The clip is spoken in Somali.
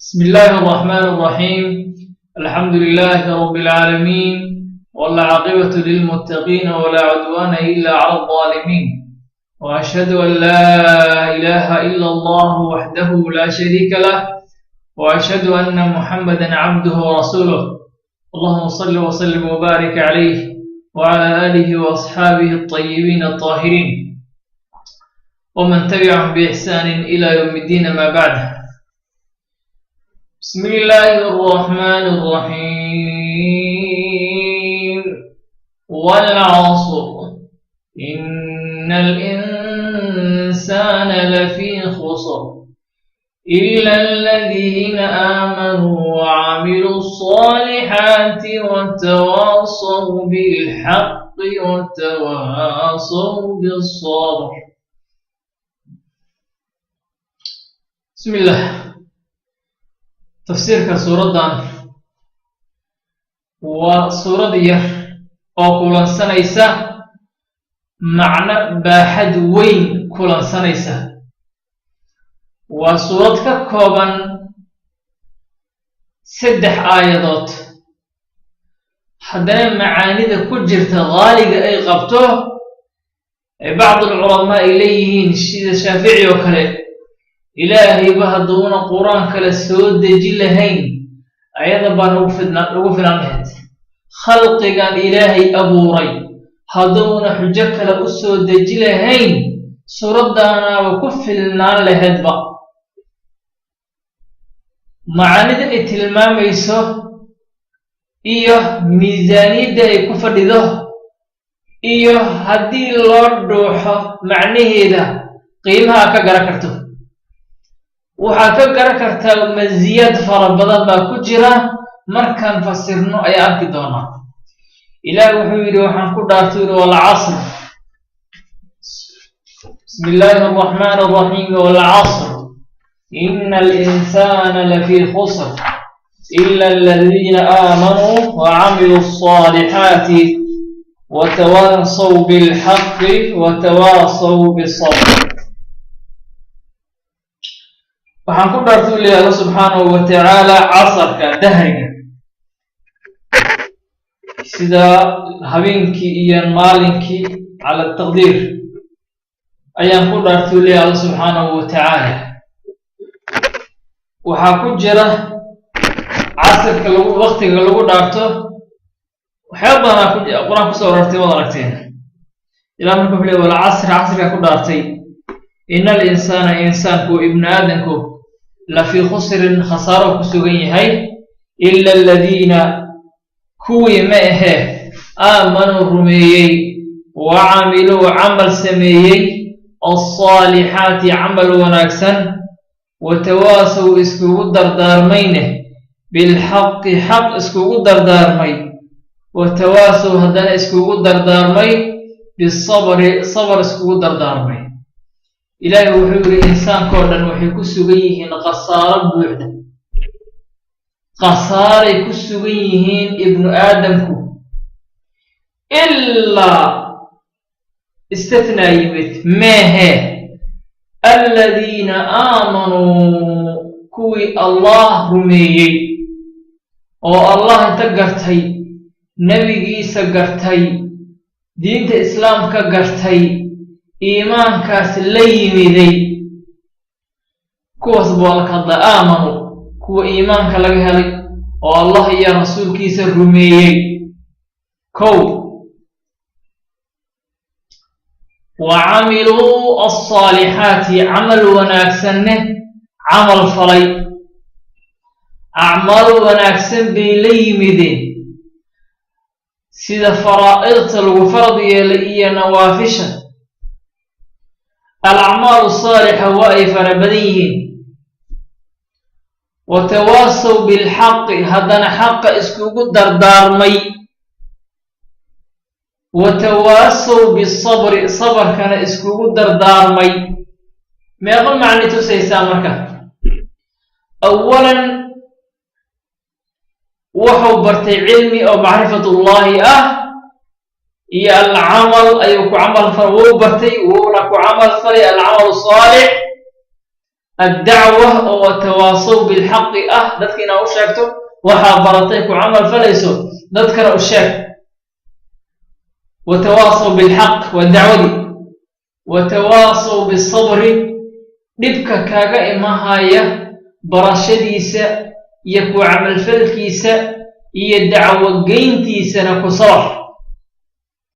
بسم الله الرحمن الرحيم. الحمد لله رب العالمين، والعاقبة للمتقين، ولا عدوان إلا على الظالمين، وأشهد أن لا إله إلا الله وحده لا شريك له، وأشهد أن محمدا عبده ورسوله. اللهم صل وسلم وبارك عليه وعلى آله وأصحابه الطيبين الطاهرين ومن تبعهم بإحسان إلى يوم الدين. ما بعد، بسم الله الرحمن الرحيم. والعصر، إن الإنسان لفي خسر، إلا الذين آمنوا وعملوا الصالحات وتواصوا بالحق وتواصوا بالصبر. بسم الله. Tafsiirka suuraddan waa suurad yar oo kulansanaysa macno baaxad weyn kulansanaysa. Waa suurad ka kooban 3 aayadood, haddana macaanida ku jirta qaaliga ay qabto ay bacd alculamaa ay leeyihiin, sida Shaafici oo kale, Ilaahayba hadduuna Qur-aan kale soo deji lahayn, ayada baan ugu filan lahayd. Khalqigan Ilaahay abuuray hadduuna xujo kale u soo deji lahayn, suuraddaanaaba ku filnaan lahaydba. Macaanida ay tilmaamayso iyo miisaaniyadda ay ku fadhido iyo haddii loo dhuuxo macnaheeda, qiimaha ka garan karto, waxaad ka garan kartaa masiyaad fara badan baa ku jira. Markaan fasirno ayaa arki doonaa. Ilaah wuxuu yidhi, waxaan ku dhaartay yidhi, والعصر. بسم الله الرحمن الرحيم. والعصر، إن الإنسان لفي خسر، إلا الذين آمنوا وعملوا الصالحات وتواصوا بالحق وتواصوا بالصبر. Waxaan ku dhaartay, u leeyahay Alla subxaanahu wa tacaala, casarka, dahriga, sida habeenkii iyo maalinkii cala taqdiir ayaan ku dhaartay, u leeyahay Alla subxaanahu wa tacaala. Waxaa ku jira casirka lagu waktiga lagu dhaarto waxyaaba badanaa ku Qur-aan kusoo arortay, waad aragteen. Ilah marka wuxuu leey: والعصر, casrigaa ku dhaartay, إن الإنسان, insaanku, ibnu aadamku, لفي خسر, khasaaro ku sugan yahay, إلا الذين, kuwii ma ahee, آمنوا, rumeeyey, وعملوا, camal sameeyey, الصالحات, camal wanaagsan, وتواصوا, iskugu dardaarmayne, بالحق, xaq iskugu dardaarmay, وتواصوا, haddana iskugu dardaarmay, بالصبر, sabr iskugu dardaarmay. Ilaahay wuxuu yidhi, insaankao dhan waxay ku sugan yihiin khasaaro buuxda, khasaaray ku sugan yihiin ibnu aadamku, ilaa istathnaa yimid meehe, الذين آمنوا, kuwii Allah rumeeyey oo Allah inta gartay, nebigiisa gartay, diinta Islaamka gartay, iimaankaas la yimiday. Kuwaas buu Alla ka hadlaa. آمنوا, kuwa iimaanka laga helay oo Allah iyo rasuulkiisa rumeeyey. Kow, وعملوا الصالحات, camal wanaagsanne camal falay, acmaal wanaagsan bay la yimideen, sida faraa'idta lagu farad yeelay iyo nawaafisha. الأعمال الصالحة waa ay fara badan yihiin. وتواصوا بالحق, haddana xaqa iskugu dardaarmay, وتواصوا بالصبر, sabarkana iskugu dardaarmay. Meeqo macni tusaysaa marka? Awalan, wuxuu bartay cilmi oo macrifatullaahi ah iyo alcamal ayuu ku camal fal. Wuu bartay, wuuna ku camal falay العمل الصالح. Addacwa oo tawaasow bilxaqi ah, dadka inaad u sheegto waxaa baratay, ku camal falayso, dadkana u sheeg. Watawaasow bilxaq waa dacwadii. Watawaasow bisabri, dhibka kaaga imahaya barashadiisa iyo ku camalfalkiisa iyo dacwogeyntiisana ku sabar.